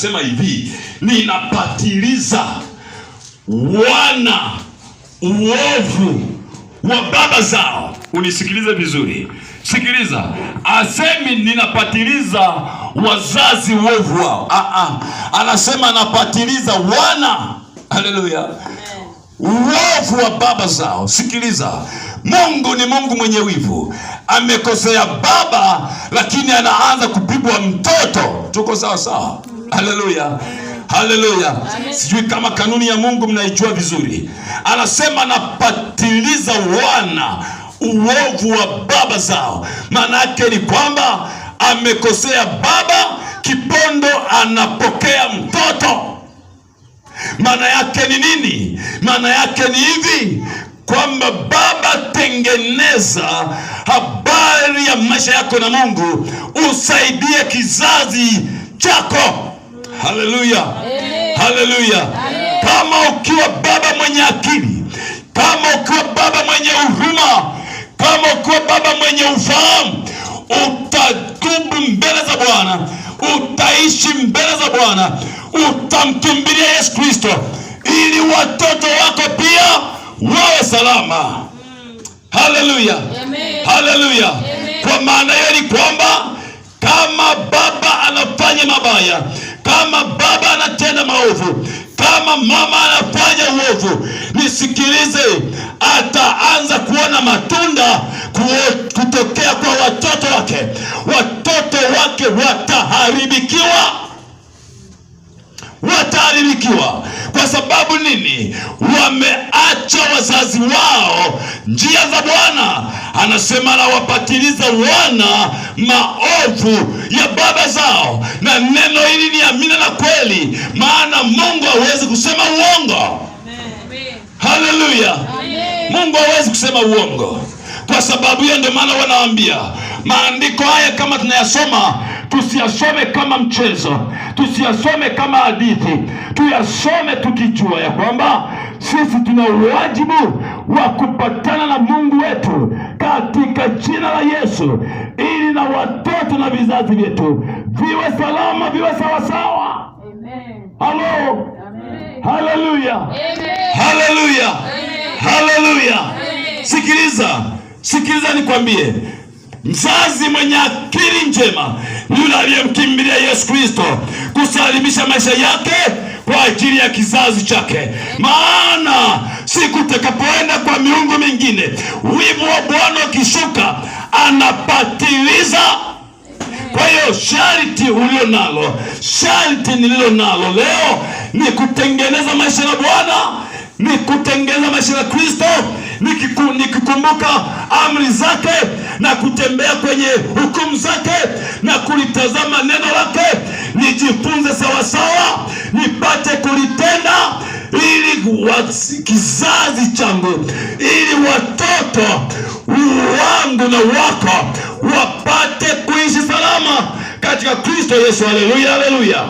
Anasema hivi, ninapatiliza wana uovu wa baba zao. Unisikilize vizuri, sikiliza. Asemi ninapatiliza wazazi uovu wao. Ah, ah. Anasema napatiliza wana, haleluya, uovu wa baba zao. Sikiliza, Mungu ni Mungu mwenye wivu. Amekosea baba, lakini anaanza kupigwa mtoto. Tuko sawa sawa? Haleluya, haleluya. Sijui kama kanuni ya Mungu mnaijua vizuri. Anasema napatiliza wana uovu wa baba zao. Maana yake ni kwamba amekosea baba, kipondo anapokea mtoto. Maana yake ni nini? Maana yake ni hivi kwamba baba, tengeneza habari ya maisha yako na Mungu, usaidie kizazi chako. Haleluya, haleluya. Kama ukiwa baba mwenye akili, kama ukiwa baba mwenye huruma, kama ukiwa baba mwenye ufahamu, utatubu mbele za Bwana, utaishi mbele za Bwana, utamkimbilia Yesu Kristo ili watoto wako pia wawe salama. Haleluya, haleluya. Kwa maana hiyo ni kwamba kama baba anafanya mabaya, kama baba anatenda maovu, kama mama anafanya uovu, nisikilize, ataanza kuona matunda kutokea kwa watoto wake. Watoto wake wataharibikiwa, wataharibikiwa. Kwa sababu nini? Wameacha wazazi wao njia za Bwana. Anasema anawapatiliza wana maovu ya baba zao, na neno hili ni amina na kweli, maana Mungu hawezi kusema uongo. Haleluya! Mungu hawezi kusema uongo. Kwa sababu hiyo ndio maana wanaambia maandiko haya kama tunayasoma, tusiyasome kama mchezo, tusiyasome kama hadithi, tuyasome tukijua ya kwamba sisi tuna wajibu wa kupatana na Mungu wetu katika jina la Yesu, ili na watoto na vizazi vyetu viwe salama, viwe sawasawa. Halo, haleluya, haleluya, haleluya. Sikiliza, sikiliza nikwambie, mzazi mwenye akili njema ni yule aliyemkimbilia Yesu Kristo kusalimisha maisha yake kwa ajili ya kizazi chake. Maana siku utakapoenda kwa miungu mingine, wivu wa Bwana ukishuka, anapatiliza. Kwa hiyo sharti ulio nalo, sharti nililo nalo leo ni kutengeneza maisha na Bwana, ni kutengeneza maisha na Kristo, nikikumbuka amri zake na kutembea kwenye hukumu zake na kulitazama neno lake, nijifunze sawasawa, nipate kulitenda ili kizazi changu, ili watoto wangu na wako wapate kuishi salama katika Kristo Yesu. Haleluya, haleluya.